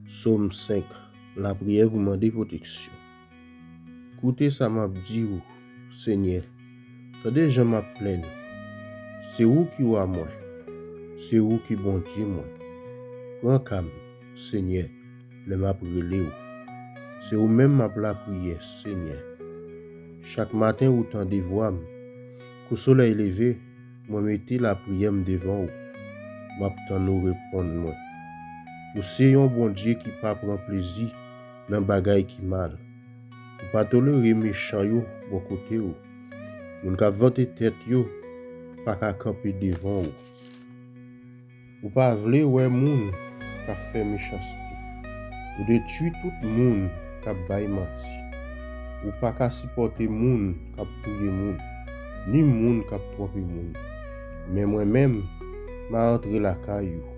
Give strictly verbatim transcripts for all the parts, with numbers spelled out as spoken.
Sòm senk. Lapriyè pou mande pwoteksyon. Koute sa m ap di w, Senyè. Tande jan m ap plenn. Se ou ki wa mwen. Se ou ki Bondye mwen. Pran ka m, Senyè, lè m ap rele w. Se ou menm m ap lapriyè, Senyè. Chak maten ou tande vwa m. Kou solèy leve, mwen mete lapriyè m devan ou. M ap tann ou reponn mwen. Ou se yon Bondye ki pa pran plezi nan bagay ki mal. Ou pa tolere mechan yo bò kote w. Moun k ap vante tèt yo pa ka kanpe devan ou. Ou pa vle wè moun k ap fè mechanste. Ou detwi tout moun k ap bay manti. Ou pa ka sipòte moun k ap touye moun, ni moun k ap twonpe moun. Men mwen menm, m a antre lakay ou,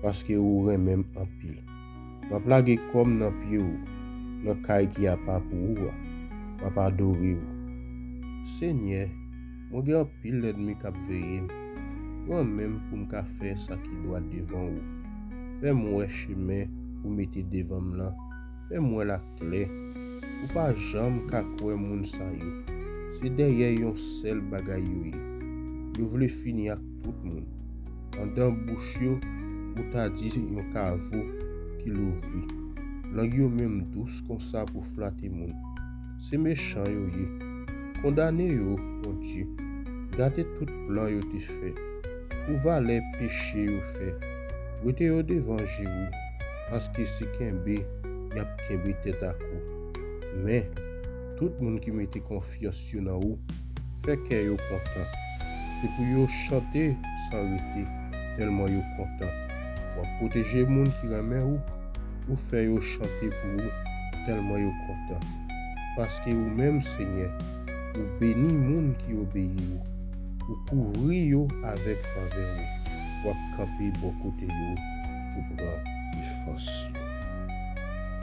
paske ou renmen m anpil. M ap lage kò m nan pye w, nan kay ki apa pou ou a. M ap adore w. Senyè, mwen gen anpil lènmi k ap veye m. Yo anmenm pou m ka fè sa ki dwat devan ou. Fè m wè chemen ou mete devan m lan. Fè m wè l aklè. Ou pa janm ka kwè moun sa yo. Se dèyè yon sèl bagay yo ye. Yo vle fini ak tout moun. Anndan bouch yo, ou ta di yon kavo ki louvri. Lang yo menm dous konsa pou flate moun. Se mechan yo ye. Kondane yo, Bondye. Gate tout plan yo te fè. Pou valè peche yo fè. Wete yo devan je ou, paske se kenbe y ap kenbe tèt ak ou. Men, tout moun ki mete konfyans yo nan ou, fè kè yo kontan. Se pou yo chante san rete, tèlman yo kontan. W ap pwoteje moun ki renmen ou, ou fè yo chante pou ou, tèlman yo kontan. Paske ou menm, Senyè, ou beni moun ki obeyi ou. Ou kouvri yo avèk favè ou. W ap kanpe bò kote yo pou pran defans yo.